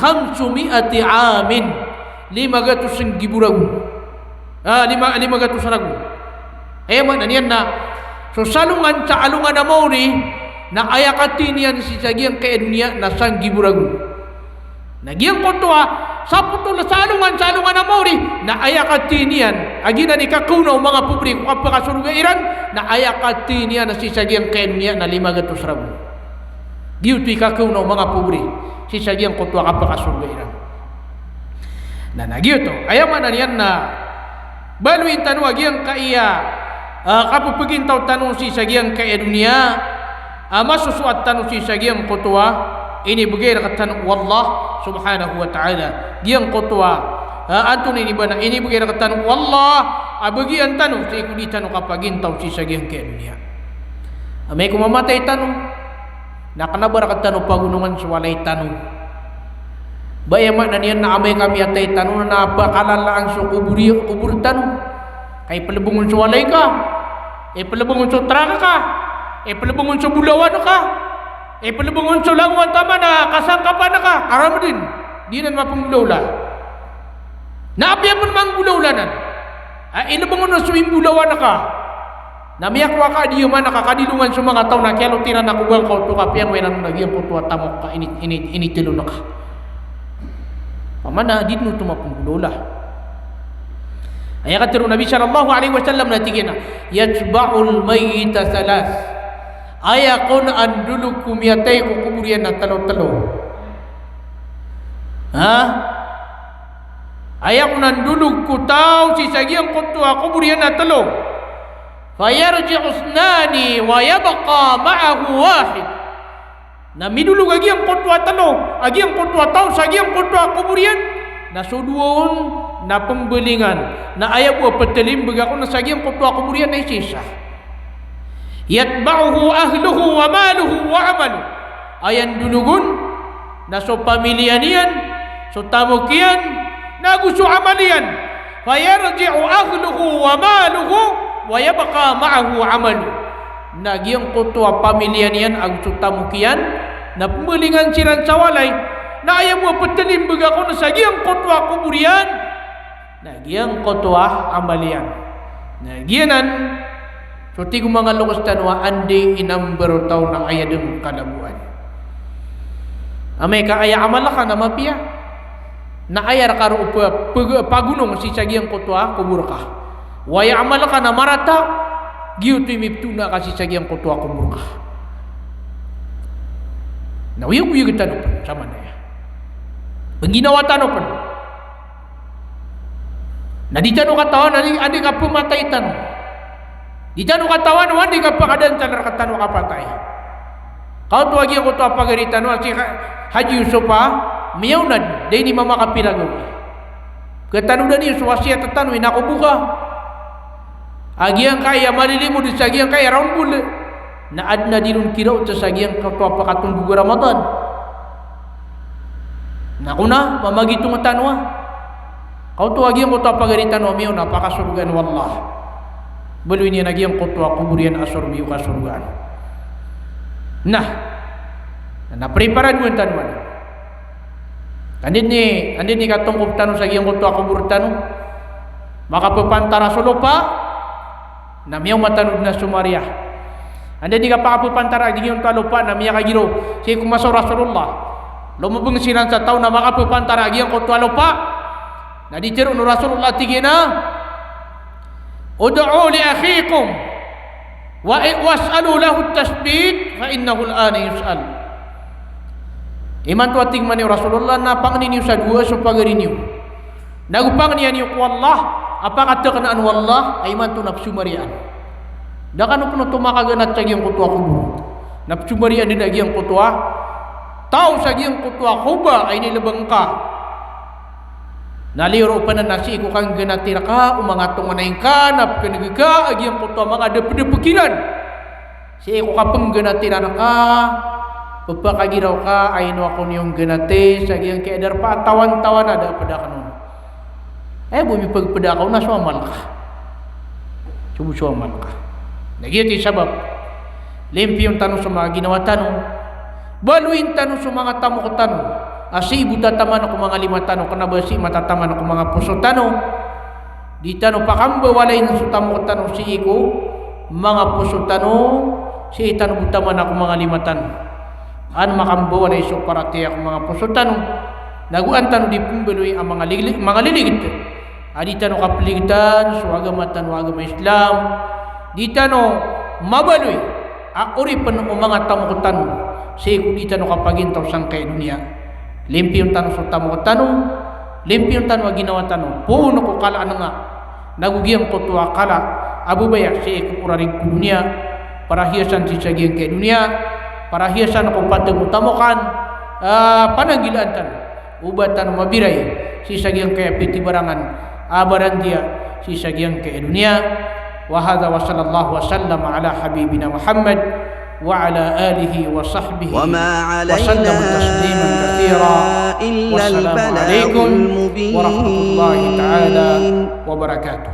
khamsu mi'ati amin. Lima gatos nggibo ragon. Ah, lima, lima gatos ragon. Aya maana niyan na so salongan sa alongan a maori na aya katiya niyan sii sa giyangkai a doniya na sanggibo ragon. Na giyangkoto a sapotol sa alongan sa alongan a maori na aya katiya niyan a giyanan i kakaowna o manga pobre ko kapakasorga iran, na aya katiya niyan sii sa giyangkai a doniya na lima gatos ragon. Giyoto i kakaowna o manga pobre sii sa giyangkoto a kapakasorga iran. Na, na giyoto, aya maana niyan na baloyin tano a giyangkai a, ah, kapepegintaw tano sii sa giyangkai a doniya, ah, masosoat tano sii sa giyangkoto a inibegay rektano o Allah subhanahu wa ta'ala. Giyangkoto a, ah, antonaa ini ba na inibegay rektano o Allah a begiyan tano sii ko di tano kapagintaw sii sa giyangkai a doniya. Amay ko mamatay tano, na kena ba rektano pagonongan so walay tano. Ba aya maana niyan na amay ka miyatay tano na pakalalaan so kobor i, kobor tano. Ka ipelebeng on so walay ka, ipelebeng on so trak ka, ipelebeng on so bolawan ka, ipelebeng on so langowan taman a kasangkapan ka, aram den, di den mapenggolawla. Na apiya pen manggolawla nan, a ilebeng on so imbolawan ka, na miyakowa ka a di iman ka kadilongan so manga taw na kiyalot iran a ko bangkaw oto ka piyangowa iran a giyangkoto a tamok ka ini, ini, initelon ka. Pamana di den oto mapenggolawla. Aya katharo o Nabi sallallahu alaihi wasallam na tig iyan a, "Yatba'ul mayyita thalath." Aya kon a ndolog ko miyatay ko kobor iyan na telo-telo. Ha? Aya kon a ndolog ko taw sii sa giyangkoto a kobor iyan na telo. Fayarji'u ithnani wa yabqa ma'ahu wahid. Na midolog a giyangkoto a telo, a giyangkoto a taw sa giyangkoto a kobor iyan, na so dowa on na pembelingan, na aya bo a petelimbeg ako na sa giyangkoto a kobor iyan na isa-isa. Yatba'uhu ahluhu wa maluhu wa amaluh. Aya ndolog on na so pamiliya niyan, so tamok iyan, na ago so amal iyan. Fayarji'u ahluhu wa maluhu wa yabqa ma'ahu amaluh. Na giyangkoto a pamiliya niyan ago so tamok iyan na pembelingan siran sa walay, na aya bo a petelimbeg ako na sa giyangkoto a kobor iyan na giyangkoto a amal iyan. Na giyanan so tig o manga loks tano a anda i number o taw na aya den kalaboan. Amay ka aya amal ka na mapiya, na aya reka roo pe, pe, pagonong sii sa giyangkoto a kobor ka. Wa aya amal ka na marata, giyoto i mipetona ka sii sa giyangkoto a kobor ka. Na oyagoyag tano pen samanaya. Pengginawa tano pen. Na di tano katawan anda i, anda i kapematay tano. Di tano katawan o anda i kapakadantan rektano a kapatay. Kaoto a giyangkoto a pagari tano a si Ha-, Haji Yusuf a miyaonad, da ini mamakapira gawii. Katanodan iyo so wasiyat tano, ina ko boka. A giyangkai a malilimod sa giyangkai a round ball, na aden a di ron kiraot sa giyangkoto a pakatondog a Ramadan. Na kona, mamagitong tano a. Kaoto a giyangkoto a pagari tano a miyaona, pakasorgaan o Allah. Baloy niyan a giyangkoto a kobor iyan a sorbi o kasorgaan. Na, na preparadoan tano anan. Anda den i, anda den i katongkop tano sa giyangkoto a kobor tano. Makapepantara so lopa, na miyaoma tano den a somariya. Anda den i kapakapepantara giyangkoto a lopa na miyakagiraw sii ko masa o Rasulullah. Lomobeng siran sa taw na makapepantara giyangkoto a lopa. Na di tero o Rasulullah tig iyan a, "Ud'u li akhikum wa, was'alu lahu at-tathbit fa innahu al-ana yus'al." Imanto a tig mambo o Rasulullah na pangni niyo sa dowa so pagari niyo. Na go pangnian iyo ko Allah a pakatekenaan o Allah a imanto na pesomariyaan. Da kano pen oto makaganat sa giyangkoto a kobor. Na pesomariyaan den a giyangkoto a taw sa giyangkoto a koba a inilebeng ka. Na liyo ron pn a sii ko kanggnati rka o manga tonganay ngka na pkn'g ka a giyangkoto a manga dpdp kiran. Sii ko kapnggnati rka, pphakagiraw ka a ino ako niyo nggnati sa giyangkai a darpa a tawantawana a da a pd akn on. Aya bo mipagpd ako na so amal ka. So bo so amal ka. Na giyoto i sabap, limpiyon tano so manga ginawa tano. Baloyin tano so manga tamok tano a sii bo tataman ko manga lima tano, kna ba sii matataman ko manga poso tano. Di tano pakambawalayn so tamok tano sii ko manga poso tano, sii tano bo taman ko manga lima tano. An makambawalay so paratiyaya ko manga poso tano, nago an tano di pmbaloy a manga ligli-, manga liligd a di tano kapligtan so agama tano a agama Islam. Di tano mabaloy a oripn o manga tamok tano sii ko di tano kapagintaw sangkai a doniya. Limpiyon tano so tamok tano, limpiyon tano a ginawa tano poon ko kala a nanga, nago giyangkoto a kala a babaya sii ko orarig ko doniya. Parahiyasan sii sa giyangkai a doniya, parahiyasan ko pateng o tamokan, ah, pananggilaan tano. Oba tano mabiray sii sa giyangkai a pitibarangan a barandiya sii sa giyangkai a doniya. Wa hadha wa sallallahu wa sallam ala habibina Muhammad wa ala alihi wa sahbihi wa sallam tasliman kathira. Wassalamu alaikum warahmatullahi ta'ala wabarakatuh.